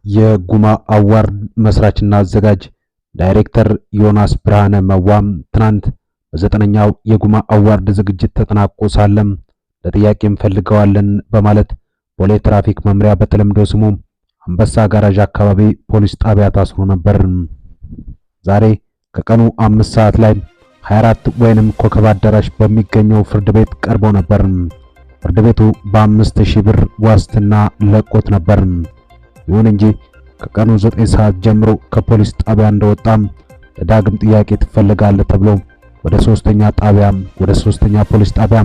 የጉማ አዋርድ መስራችና አዘጋጅ ዳይሬክተር ዮናስ ብርሃነ መዋም ትናንት በ9ኛው የጉማ አዋርድ ዝግጅት ተጠናቆ ሳለም ለጥያቄ እንፈልገዋለን በማለት ቦሌ ትራፊክ መምሪያ በተለምዶ ስሙ አንበሳ ጋራዥ አካባቢ ፖሊስ ጣቢያ ታስሮ ነበር። ዛሬ ከቀኑ 5 ሰዓት ላይ 24 ወይንም ኮከብ አዳራሽ በሚገኘው ፍርድ ቤት ቀርቦ ነበር። ፍርድ ቤቱ በ5,000 ብር ዋስትና ለቆት ነበር። ይሁን እንጂ ከቀኑ 9 ሰዓት ጀምሮ ከፖሊስ ጣቢያ እንደወጣም ለዳግም ጥያቄ ትፈልጋለህ ተብሎ ወደ ሶስተኛ ፖሊስ ጣቢያ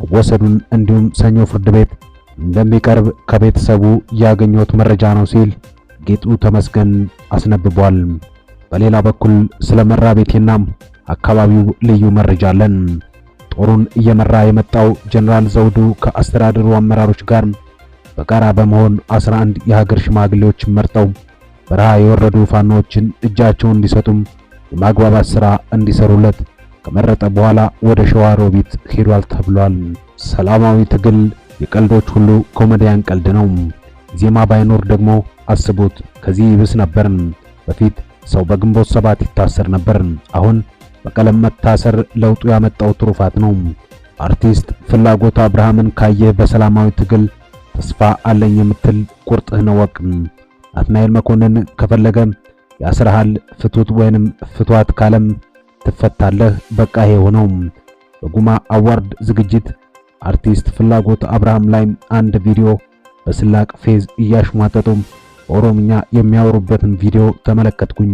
መወሰዱን እንዲሁም ሰኞ ፍርድ ቤት እንደሚቀርብ ከቤተሰቡ ያገኘሁት መረጃ ነው ሲል ጌጡ ተመስገን አስነብቧል። በሌላ በኩል ስለ መራቤቴና አካባቢው ልዩ መረጃ አለን። ጦሩን እየመራ የመጣው ጀነራል ዘውዱ ከአስተዳደሩ አመራሮች ጋር በጋራ በመሆን 11 የሀገር ሽማግሌዎችን መርጠው በረሃ የወረዱ ፋኖዎችን እጃቸውን እንዲሰጡም የማግባባት ስራ እንዲሰሩለት ከመረጠ በኋላ ወደ ሸዋሮቢት ሄዷል ተብሏል። ሰላማዊ ትግል የቀልዶች ሁሉ ኮሜዲያን ቀልድ ነው። ኢዜማ ባይኖር ደግሞ አስቡት፣ ከዚህ ይብስ ነበር። በፊት ሰው በግንቦት 7 ይታሰር ነበር። አሁን በቀለም መታሰር ለውጡ ያመጣው ትሩፋት ነው። አርቲስት ፍላጎት አብርሃምን ካየህ በሰላማዊ ትግል ተስፋ አለኝ የምትል ቁርጥህን እወቅ። ናትናኤል መኮንን ከፈለገ ያስርሃል፣ ፍቱት ወይንም ፍቷት ካለም ትፈታለህ። በቃ ይሄ ሆነው። በጉማ አዋርድ ዝግጅት አርቲስት ፍላጎት አብርሃም ላይ አንድ ቪዲዮ በስላቅ ፌዝ እያሽሟጠጡ በኦሮምኛ የሚያወሩበትን ቪዲዮ ተመለከትኩኝ።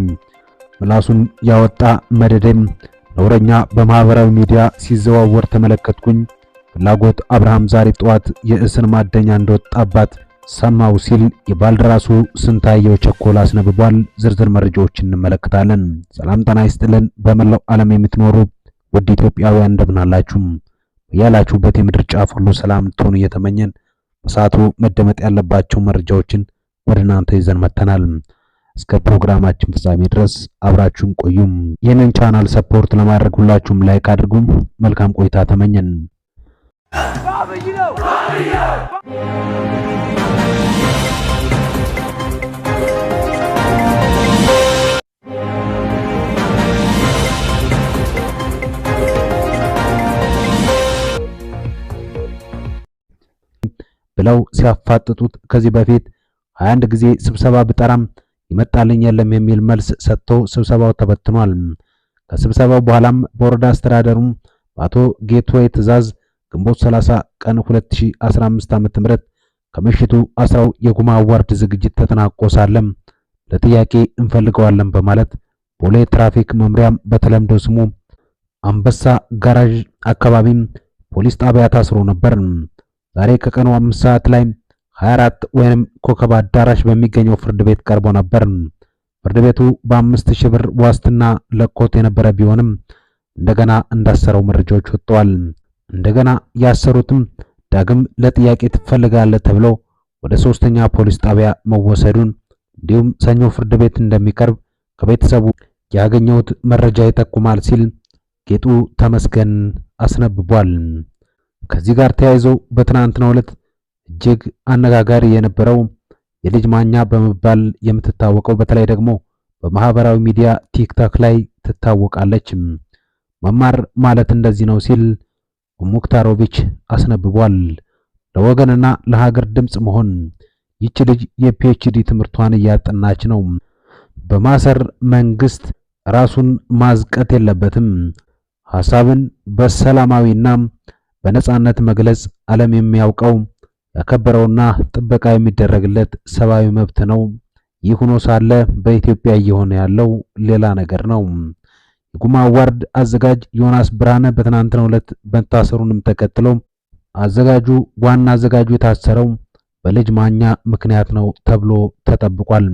ምላሱን ያወጣ መደደም ነውረኛ በማህበራዊ ሚዲያ ሲዘዋወር ተመለከትኩኝ። ፍላጎት አብርሃም ዛሬ ጠዋት የእስር ማደኛ እንደወጣባት ሰማው ሲል የባልደራሱ ስንታየው ቸኮል አስነብቧል። ዝርዝር መረጃዎችን እንመለከታለን። ሰላም ጤና ይስጥልን። በመላው ዓለም የምትኖሩ ውድ ኢትዮጵያውያን፣ እንደምን አላችሁ? ያላችሁበት የምድር ጫፍ ሁሉ ሰላም እንድትሆኑ እየተመኘን በሰዓቱ መደመጥ ያለባቸው መረጃዎችን ወደ እናንተ ይዘን መጥተናል። እስከ ፕሮግራማችን ፍጻሜ ድረስ አብራችሁን ቆዩም። ይህንን ቻናል support ለማድረግ ሁላችሁም like አድርጉም። መልካም ቆይታ ተመኘን። አብይ ነው። ብለው ሲያፋጥጡት ከዚህ በፊት 21 ጊዜ ስብሰባ ብጠራም ይመጣልኝ የለም የሚል መልስ ሰጥቶ ስብሰባው ተበትኗል። ከስብሰባው በኋላም በወረዳ አስተዳደሩም በአቶ ጌትዌይ ትዕዛዝ ግንቦት 30 ቀን 2015 ዓ.ም ከምሽቱ 10 የጉማ አዋርድ ዝግጅት ተጠናቆ ሳለም ለጥያቄ እንፈልገዋለን በማለት ቦሌ ትራፊክ መምሪያም በተለምዶ ስሙ አንበሳ ጋራዥ አካባቢም ፖሊስ ጣቢያ ታስሮ ነበር። ዛሬ ከቀኑ 5 ሰዓት ላይ 24 ወይንም ኮከብ አዳራሽ በሚገኘው ፍርድ ቤት ቀርቦ ነበር። ፍርድ ቤቱ በ5,000 ብር ዋስትና ለቆት የነበረ ቢሆንም እንደገና እንዳሰረው መረጃዎች ወጥተዋል። እንደገና ያሰሩትም ዳግም ለጥያቄ ትፈልጋለህ ተብሎ ወደ ሶስተኛ ፖሊስ ጣቢያ መወሰዱን እንዲሁም ሰኞ ፍርድ ቤት እንደሚቀርብ ከቤተሰቡ ያገኘሁት መረጃ ይጠቁማል ሲል ጌጡ ተመስገን አስነብቧል። ከዚህ ጋር ተያይዞ በትናንትናው ዕለት እጅግ አነጋጋሪ የነበረው የልጅ ማኛ በመባል የምትታወቀው፣ በተለይ ደግሞ በማህበራዊ ሚዲያ ቲክቶክ ላይ ትታወቃለች። መማር ማለት እንደዚህ ነው ሲል ሙክታሮቪች አስነብቧል። ለወገንና ለሀገር ድምጽ መሆን። ይቺ ልጅ የ PhD ትምህርቷን እያጠናች ነው። በማሰር መንግስት ራሱን ማዝቀጥ የለበትም። ሐሳብን በሰላማዊና በነጻነት መግለጽ ዓለም የሚያውቀው፣ ያከበረውና ጥበቃ የሚደረግለት ሰብአዊ መብት ነው። ይህ ሆኖ ሳለ በኢትዮጵያ እየሆነ ያለው ሌላ ነገር ነው። የጉማ አዋርድ አዘጋጅ ዮናስ ብርሃነ በትናንትናው ዕለት መታሰሩንም ተከትሎ አዘጋጁ ዋና አዘጋጁ የታሰረው በልጅ ማኛ ምክንያት ነው ተብሎ ተጠብቋል።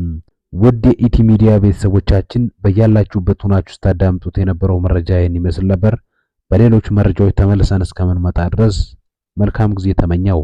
ውድ የኢቲ ሚዲያ ቤተሰቦቻችን፣ በያላችሁበት ሆናችሁ ስታዳምጡት የነበረው መረጃ ይህን ይመስል ነበር። በሌሎች መረጃዎች ተመልሰን እስከምንመጣ ድረስ መልካም ጊዜ ተመኘው።